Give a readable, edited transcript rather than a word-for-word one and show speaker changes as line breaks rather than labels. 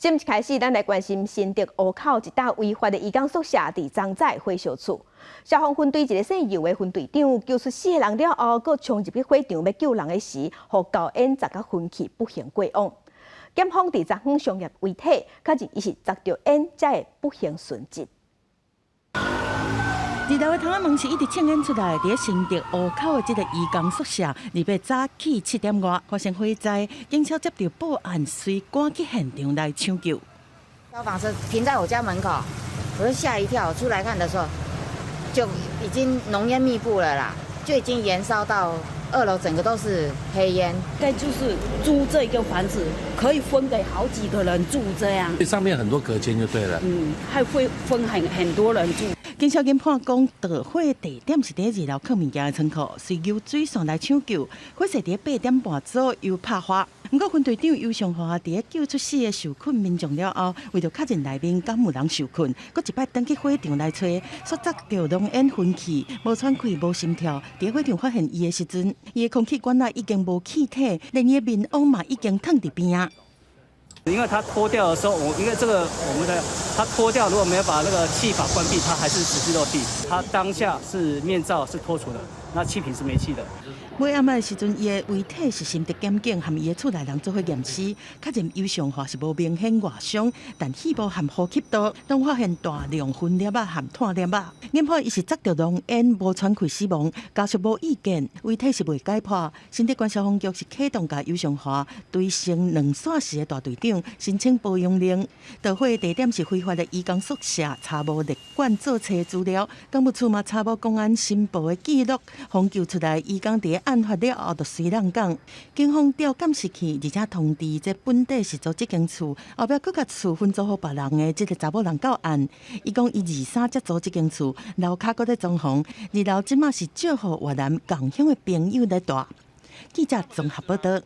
新聞開始，咱來關心新竹湖口一棟違法的移工宿舍佇昨早火燒厝。消防分隊一个姓游的分隊長救出四個人了後，閣衝入去火場欲救人的時，予厚煙齧甲昏去，不幸過往。檢方佇昨昏相驗遺體，確認伊是齧著煙才會不幸殉職。
二樓的窗仔門是一直衝煙出來，佇新竹湖口的這个移工宿舍，二八早起7點外發生火災，警車接到報案，隨趕去現場來搶救。
消防車停在我家門口，我就嚇一跳，出來看的時候，就已經濃煙密布了啦，就已經延燒到二樓，整個都是黑煙。
該就是租這個房子，可以分給好幾個人住，這樣。
上面很多隔間就對了。
嗯，還會分很多人住。
經小研判講，導火地點是佇二樓囥物件的倉庫，隨游水線來搶救。火勢佇8點半左右拍化。毋過分隊長游尚華佇救出四个受困民眾了後，為著確認內面敢有人受困，閣一擺轉去火場來揣，煞齧著濃煙昏去，無喘氣、無心跳。佇火場發現伊的時陣，伊的空氣管內已經無氣體，連伊的面黃嘛已經褪佇邊仔。
因為它脫掉的時候，我因為這個我們的它脫掉，如果沒有把那個氣閥關閉，它還是持續漏氣。它當下是面罩是脫除的，那氣瓶是沒氣的。
尾暗的時陣，伊的遺體是新竹檢警和伊的厝內人做伙驗屍，確認游尚華是無明顯外傷，但肺部和呼吸道攏發現大量粉粒仔和炭粒仔。研判伊是齧著濃煙無喘氣死亡，家屬無意見，遺體是未解剖。新竹縣消防局是啟動共游尚華追成兩線時的大隊長申請保養令。導火地點是非法的移工宿舍，查無列管做冊資料，工務處嘛查無公安申報的記錄，予救出來移工佇案發了後就隨人講，警方調監視器，而且通知這本底是租這間厝，後壁閣共厝分租予別人的這个查某人到案。伊講伊二三才租這間厝，樓跤閣咧裝潢，二樓這馬是借予越南共鄉的朋友咧蹛。記者綜合報道。